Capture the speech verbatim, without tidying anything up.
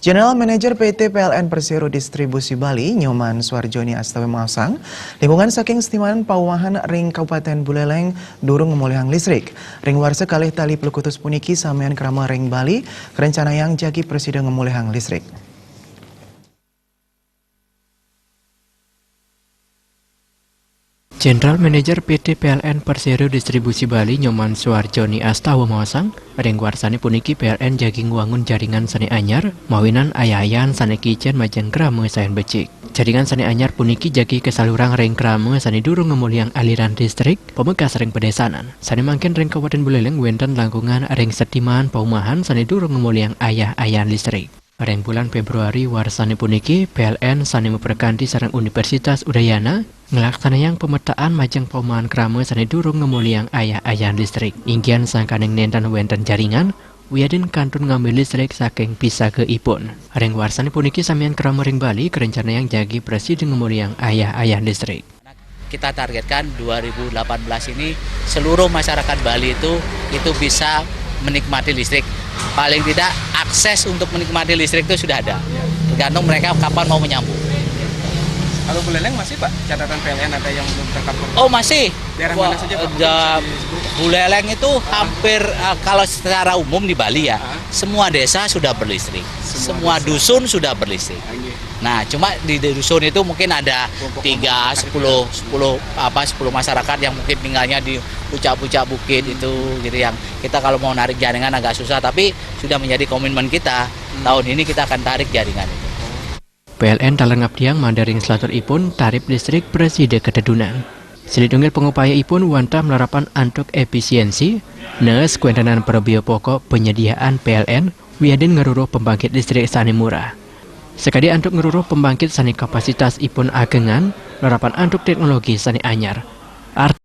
General Manager P T P L N Persero Distribusi Bali, Nyoman Suarjoni Astawa maosang, lingkungan saking setiman paumahan ring Kabupaten Buleleng durung ngemulihang listrik. Ring warsa kalih tali puluh kutus puniki samian krama ring Bali, karencanayang jagi prasida ngemulihang listrik. General Manager P T P L N Persero Distribusi Bali Nyoman Suarjoni Astawa maosang, ring warsane puniki P L N jagi ngwangun jaringan sane anyar, mawinan ayah-ayahan sane kicen majeng krama sayan becik. Jaringan sane anyar puniki jagi kasalurang ring krama sane durung ngemulihang aliran listrik, pamekas ring padesanan. Sane mangkin ring Kabupaten Buleleng wenten langkungan ring setiman paumahan sane durung ngemulihang ayah-ayahan listrik. Ring bulan Februari warsane puniki, P L N sane maprekanti sareng Universitas Udayana nglaksanayang pametaan majeng paumahan krama sane durung ngemulihang ayah-ayahan listrik. Inggihan sangkaning nenten wenten jaringan, wiadin kantun ngambil listrik saking pisagaipun. Ring warsane puniki samian krama ring Bali karencanayang jagi prasida ngemulihang ayah-ayahan listrik. Kita targetkan dua ribu delapan belas ini seluruh masyarakat Bali itu itu bisa menikmati listrik. Paling tidak akses untuk menikmati listrik itu sudah ada. Tergantung mereka kapan mau menyambung. Kalau Buleleng masih, Pak, catatan P L N ada yang belum tercover? Oh, masih. Daerah mana saja, Pak? Mungkin Da- bisa disebut. Buleleng itu hampir, eh, kalau secara umum di Bali ya, semua desa sudah berlistrik. Semua, dusun sudah berlistrik. Nah, cuma di dusun itu mungkin ada tiga, sepuluh, sepuluh apa, sepuluh masyarakat yang mungkin tinggalnya di puncak-puncak bukit itu, gitu, yang kita kalau mau narik jaringan agak susah, tapi sudah menjadi komitmen kita. Tahun ini kita akan tarik jaringan itu. P L N taler ngabdiang mangda ring slaturipun tarip listrik prasida katedunan. Silih tunggil pangupayaipun wantah malarapan antuk efisiensi, nees kawéntenan prabéa pokok panyediaan P L N wiadin ngruruh pembangkit listrik sané murah. Sakadi antuk ngruruh pembangkit sané kapasitasipun agengan, malarapan antuk téknologi sané anyar. Arti